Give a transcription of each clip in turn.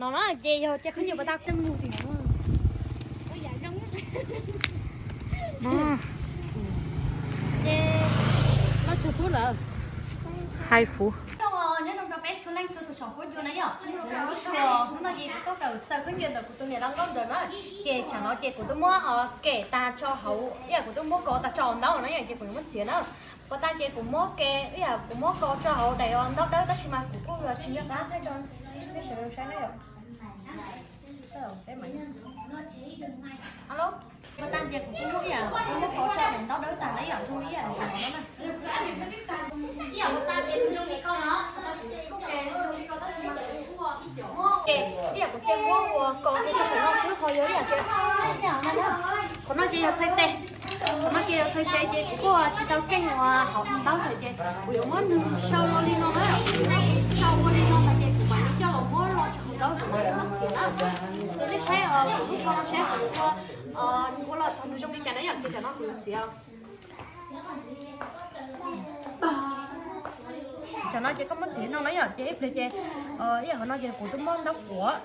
No na ces yog ces khaub ncaws puas tag. Ces no tshuav fub lawm. Hais fub. Nyob zoo rau peb txhua leej txhua tus saum huab cua na yom. Lub sij hawm hnub no ces kuv tuaj kawm xaws khaub ncaws ntawm kuv tus niam hluas nkauj ntawd na. Ces tsam no ces kuv twb muab kem tag tso hauv, ib yam kuv twb muab kos tag tso hauv ntaub na yom, ces kuv yuav muab txiav na. Puas tag ces kuv muab ke, ib yam kuv muab kos tso hauv daim ntaub dawb tab sis mas kuv kuj tsis nco qab thaij rau nej sawv daws saib na yom. Alo, puas tag ces kuv kuj muab ib yam kuv muab kos tso daim ntaub dawb tag na yom, zoo li ib yam li no na. Ib yam puas tag ces nws zoo li ko no, kuv kuj ke zoo li ko tab sis mas kuv kuj ib yam kuv cia muab ua kos kiag tso saum no xwb ho yog ib yam ces qhov no ces yog txhais tes. Qhov no ces yog txhais tes ces kuv kuj tsis tau keej ua hauv ntaub tag ces kuv yuav muab nws sau ua li no na. Sau ua li no tag ces kuv mam li coj los muab los tso hauv ntaub kuv mam li muab txiav na. Ces nej saib kuv lub tsho no saib kuv ua, ua los txog nws zoo li cas na yom, ces tsam no kuv yuav txiav. Tsam no ces koj muab txiav no na yom, ces ib pliag ces ib yam qhov no ces kuv twb muab ntaub quav.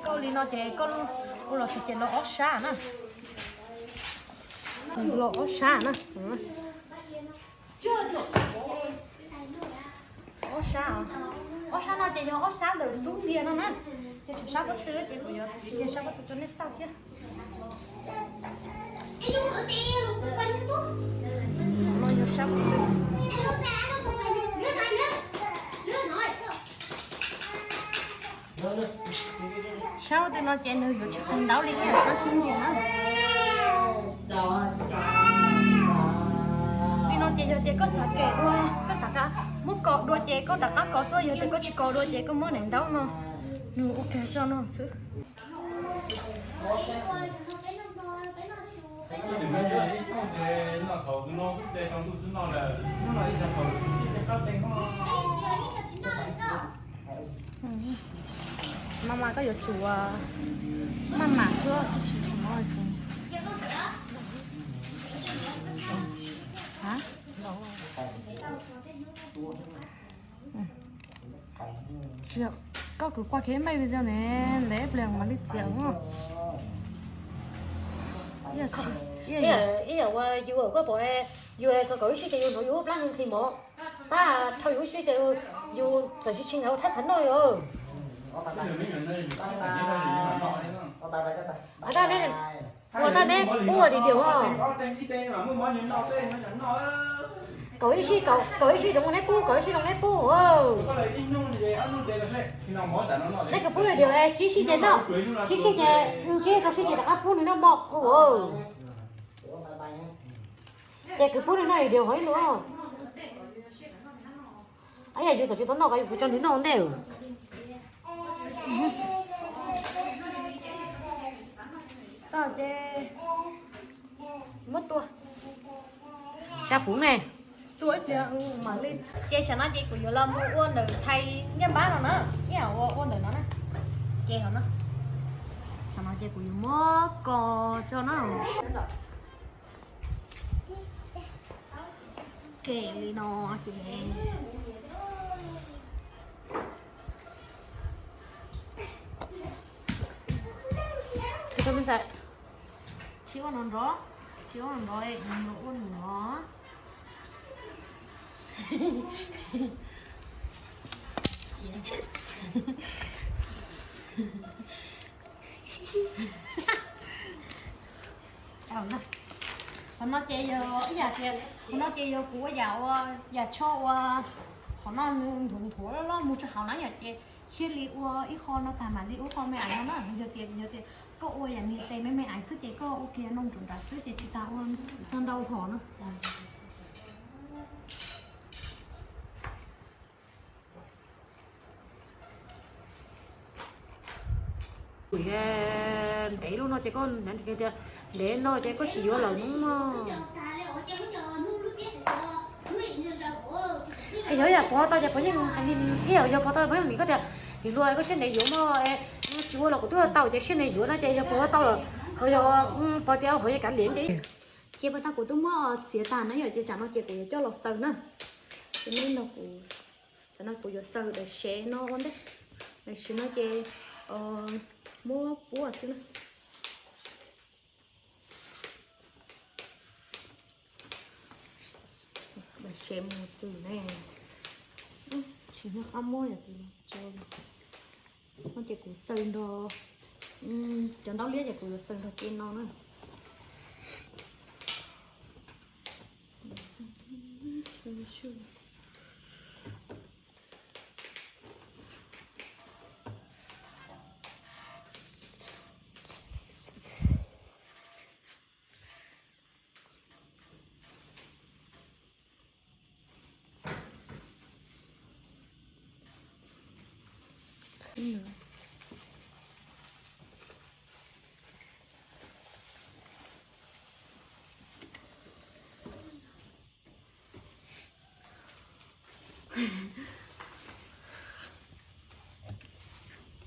Koj li no ces koj ua los txog ces los ob sab na. Los ob sab na. Ob sab, ob sab no ces yog ob sab ntawm xub ntiag no na. Ces tshuav sab pob tw ces kuv yuav txiav kiag sab pob tw rau nej xauj thiab. No yog sab pob tw. Sab pob tw no ces nws yuav tsis qis ntaub li ib yam sab xub ntiag na. Li no ces yog tias koj xav kem dua, koj xav muab kos dua ces koj rov qab kos xwb, yog tias koj tsis kos dua ces koj muab daim ntaub no, nws ua kiag zoj no xwb. Maj mam koj yuav tsum maj mam xwb. Koj kwv qua kiag ib me video ne, ntev pliag mam li txiav. Ib yam ua yus koj pom yus txog kaum ib sij ces yus hnov yus lub plab nqhis mov, tab dhau yus ib sij ces yus txawm tsis tshee ua thaj xav noj li. Ua tag neb, ua tag neb kuv pub ua video os. Kaum ib sij, kaum ib sij zoo neb pub, kaum ib sij zoo neb pub. Neb kuv pub video tsib sij ces noj, tsib sij ces, tsib rau sij ces rov qab pub nws noj mog. Ces kuv pub nws noj video qhov ib lus. Yam yus txawm tsis tau noj ko yus kuv tso nws noj ua ntej. Muab tua. Xya fuv ne. Ces tsam no ces kuv yuav los mus ua ntawm ntxhais nyiaj npab no na, ib yam ua ua ntawm no na. Ces no, tsam no ces kuv yuav muab kos tso na. Kem li no ces tsis ua no nrov, tsis ua no nrov, ua no. Qhov no ces yog ib yam tias, qhov no ces yog kuv ua yam ua, yam tsho ua, qhov no nws nthuav nthuav loj loj mus rau hauv na yom, ces thiaj li ua ib qho no tag mam li ua qho me ais no na. Yog tias, yog tias koj ua yam niag tes me me ais xwb ces koj ua kiag no ntsuav nrad xwb ces tsis tas ua tau ntau hom no. Kuv ntev lub no ces koj tias ntev no ces koj tsis yuav lawm no. Yog yam puas tau ces puas yeej, ib yam yog puas tau puas yeej vim koj tias vim luag koj siab ntev yuav mog, tsis ua los kuv twb tau ces siab ntev yuav no ces yog puas tau lawm, ho yog puas tias ho yog kav liam ces. Ces puas tau kuv twb muab txiav tag na yom, ces tsam no ces kuv yuav coj los xaws na. Ces nej nrog kuv No kuv yuav xaws daim sev no ua ntej, daim sev no ces muab puab xwb na. Daim sev mus twg ne, tsis muaj qab muab yog twg tso. No ces kuv xaws nrog cov ntaub liab ces kuv yuav xaws nrog ke no na.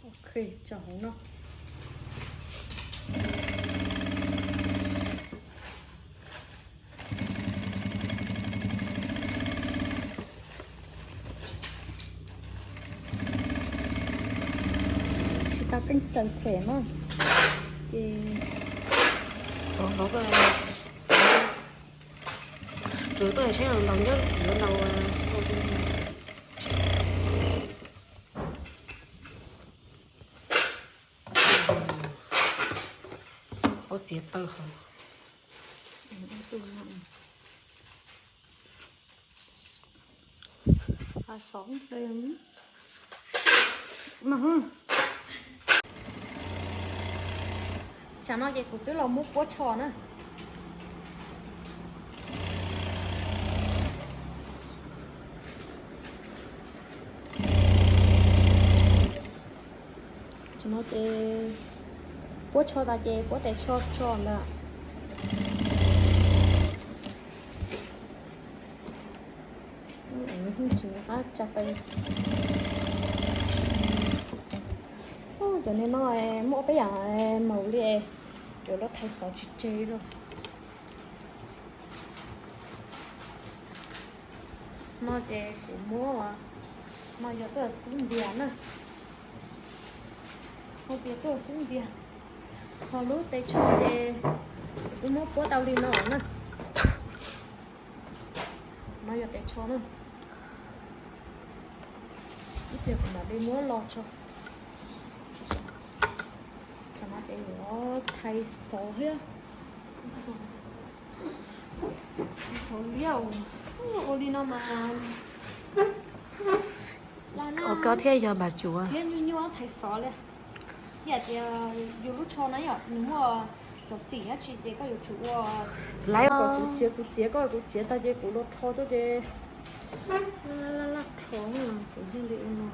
Ok, tso hauv no. Tsis tau keej xaws phem na, ces tswv tuaj saib ntaus ntaus nyob yuav ntaus. Ua txiav taw hauv. Tsam no ces kuv twb los muab puab tsho na. Tsam no ces puab tsho tas ces puab tes tsho tso ntawd. Tsis qab tsa taw. Cov niag no muaj peb yam maus li, cov lub thaiv xov tsis tseg li. No ces kuv muab, no yog tuaj xub ntiag na. Hais tias tuaj xub ntiag, ho lub tes tsho ces kuv twb muab puab tau li no na. No yog tes tsho na. Ib pliag kuv mam li muab los tso. Tsam no ces yuav thaiv xov thiab. Xov liab ua li no mas. Ua koj thiab yog npam tsuav. Liab nyuaj nyuaj thaiv xov li. Ib yam tias yus lub tsho na yom, nws muaj cov xim dab tsi ces koj yuav tsum ua. Laiv kuv txiav, kuv txiav, koj kuv txiav tag ces kuv los rho coj ces laj laj rho, kuv thiaj li ua no.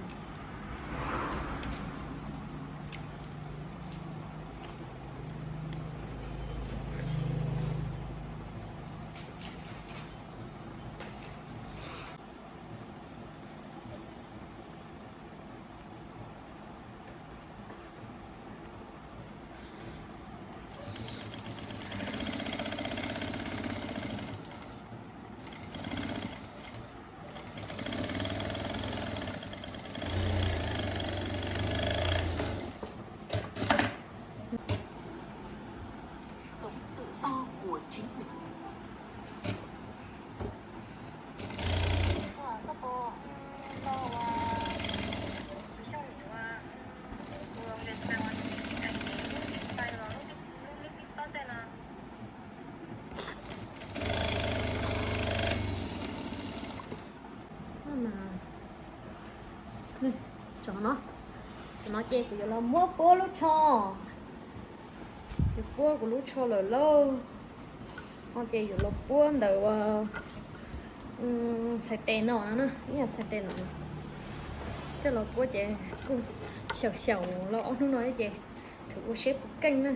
Tsov no, tsov no ces kuv yuav los muab puab lub tsho. Yuav puab kuv lub tsho lawm lauj. No ces yuav los puab ntawm txhais tes no na, ib yam txhais tes no. Coj los puab ces kuj xyaum xyaum los ob hnub no ces thwm ua seb puas keej na.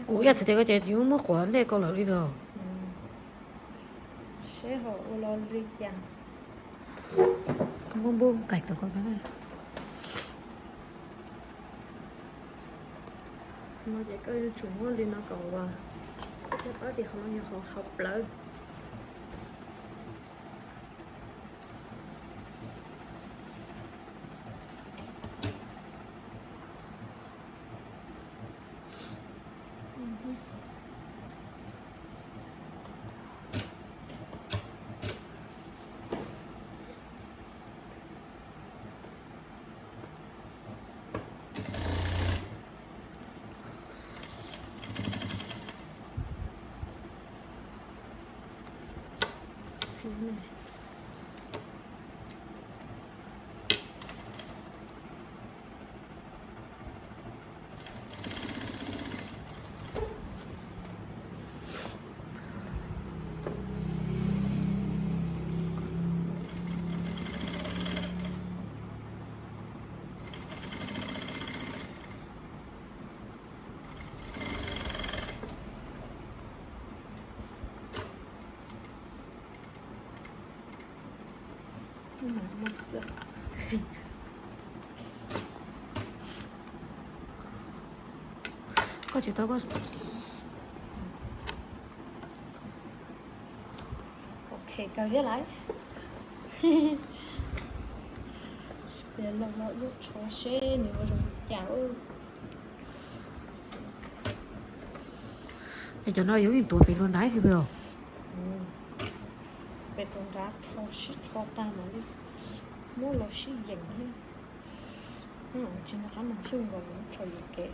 Kuv ib yam txhais tes ko ces yuav muab quav ntej ko lawm li los. Seb ho ua los li cas. Npub npub nqaim tau ko. No ces koj yuav tsum muab li no kom ua, thiaj paub tias qhov no yog qhov hauv plawv. Koj tsis tau koj. Ok, kawg thiab lawm. Piav los los lub tsho seb nws ua zoo li cas. Es cov no yuav tuav pem luag ntais xwb os. Pem tus nrad rho sib rho tag mam li muab los sib yeem thiab. Tsis nco qab mas xyuj nkaus rho yuam kev.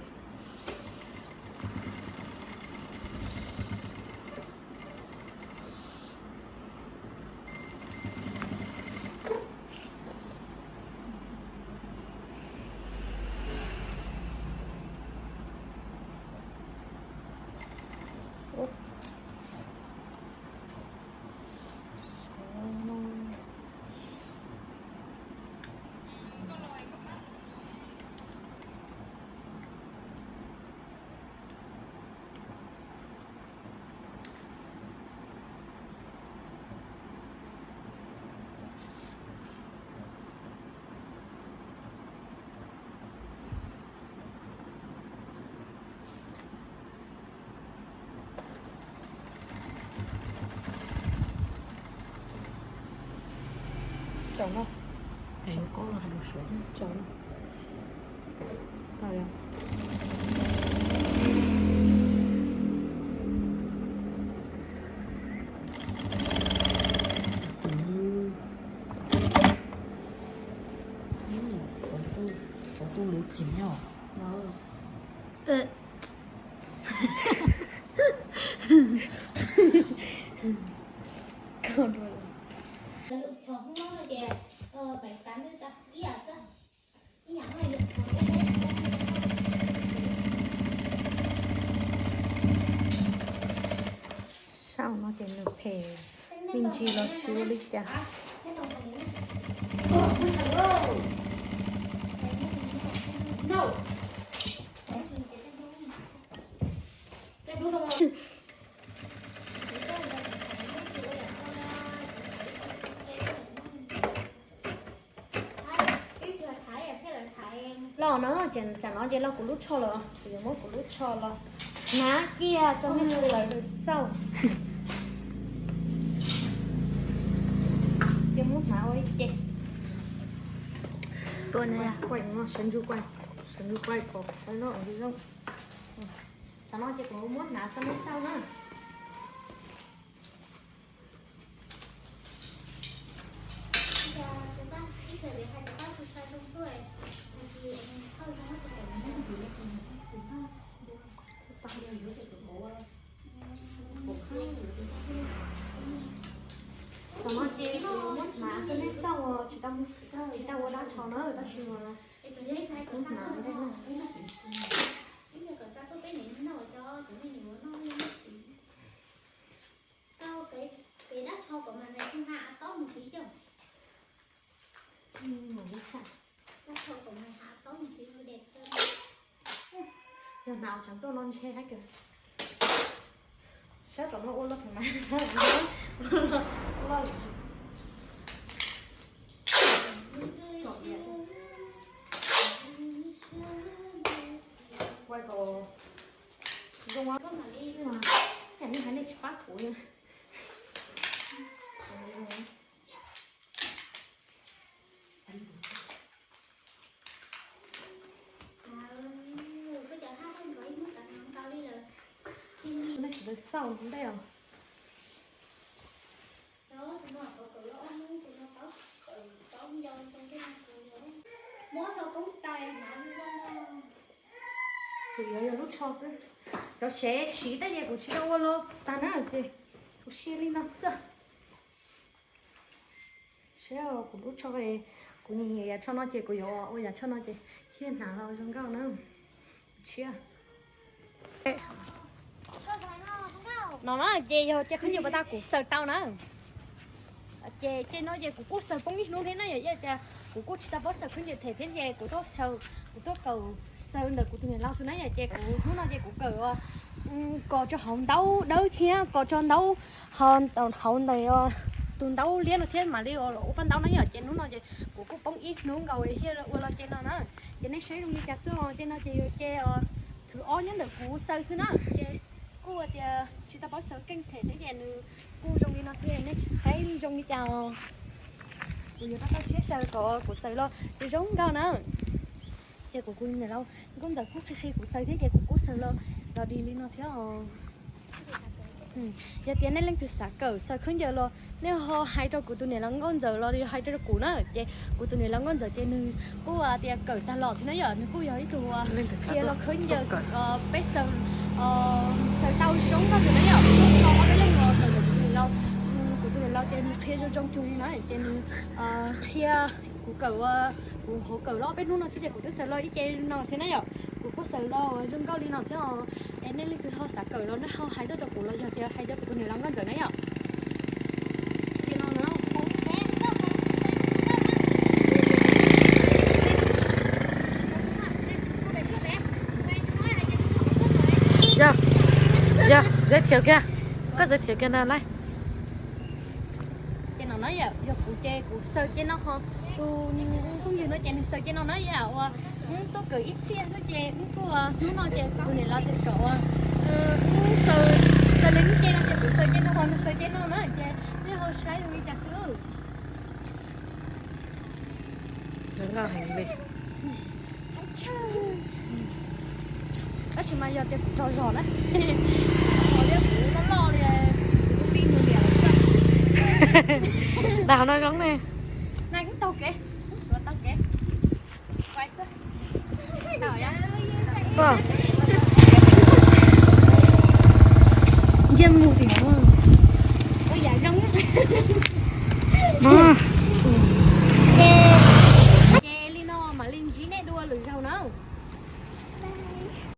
Chọn không? Chọn. Chọn. Rồi. Xov tu lus theem nyob. Saum no ces nws phem me ntsis los tsis ua li cas. Los no, tsam no ces los kuv lub tsho los, kuv yuav muab kuv lub tsho los hnav kiag rau nej sawv daws xauj. Ces muab hnav ua ib ce. Tua na, sawv ntsug kuaj, sawv ntsug kuaj kom qab no zoo. Tsam no ces kuv muab hnav rau nej xauj na. Tsam no ces kuv muab hnav rau nej xauj, tsis tau ua dab tsi na, tab sis mas kuv hnav rau nej. Tau kev dab tsho kom mas nais hnav taub mus tiv xyoo. Dab tsho kom mas hnav taub mus tiv ua dej. Yog hnav tsam tuaj no ntshe hab kawg. Sab tom no ua loj thaum na. Kuaj kom zoo, nej hais nej tsis pab kuv. Nej sawv daws xauj ntej os. Tsuas yog yog lub tsho xwb. Cov sev siv tej ces kuv tsis tau ua los tag na ces kuv siv li no xwb. Tshiab, kuv lub tsho, kuv nyiam nyiam yam tsho no ces kuv yuav ua yam tsho no ces thiaj hnav los zoo nkauj na. Tshiab. No na ces yog caj khaub ncaws puas tau kuv xaws tau na. Ces caj no ces kuv kuj xaws poob ib hnub thiab na, yog tias kuv kuj tsis tau paub xaws khaub ncaws them thiab ces kuv tuaj xaws, kuv tuaj kawm xaws ntawm kuv tus niam laus xwb na yom. Ces kuv hnub no ces kuv kawm kos rau hauv ntaub dawb thiab kos rau ntaub, hauv ntawm tus ntaub liab no thiab mam li ua paj ntaub na yom. Ces hnub no ces kuv kuj poob ib hnub nkaus thiaj ua los caj no na. Ces nej saib zoo li cas xwb os, caj no ces yog caj thib ob nyob ntawm kuv xaws xwb na. Ces kuj tias tsis tau paub xaws keej them thiab ces nws kuj zoo li no xwb, nej saib zoo li cas os. Kuv yuav rau tau tshiab xaws kom kuv xaws los ces zoo nkauj na. Ces kuv, kuv niam laus nkauj ntxawm kuj qhia qhia kuv xaws thiab ces kuv kuj xaws los, los di li no thiab os. Yog tias nej leej twg xav kawm xaws khaub ncaws los nej ho hais rau kuv tus niam laus nkauj ntxawm los hais rau kuv na. Ces kuv tus niam laus nkauj ntxawm ces nws kuj tias kawm tag los thiab na yom, nws kuj yog ib tug qhia los khaub ncaws peb xaws, xaws tau zoo nkauj li na yom. Kuv tus niam laus, kuv tus niam laus ces nws qhia zoo zoo cuag li na ces nws qhia kuv kawm, kuv nyuam qhuav kawm los peb hnub no xwb ces kuv twb xaws los ib ce no thiab na yom. Kuv kuj xaws los zoo nkauj li no thiab os. Es nej leej twg ho xav kawm los nej ho hais tuaj rau kuv los yog tias hais rau kuv tus niam laus nkauj ntxawm na yom. Ces no na, yog, yog, giới thiệu kìa. Koj giới thiệu kìa na, laiv. Ces no na yom, yog kuv ces kuv xaws caj no ho, tus phooj ywg no ces nws xaws caj no na yom, uas wb tuaj kawm ib txhiab xwb ces wb kuj, hnub no ces kuv tus niam laus tias kom wb xaws, xaws li wb caj no ces kuv xaws caj no ho nws xaws caj no na ces nej ho saib zoo li cas xwb. Tab sis mas yog tias kuv tsaug zog na, loj loj li, kuv li nws liam xwb. Dag no zoo ne. Nag wb taug kev, wb taug kev. Ntsia mus tim no. Ces li no mam li ntsib nej dua lwm zaug na.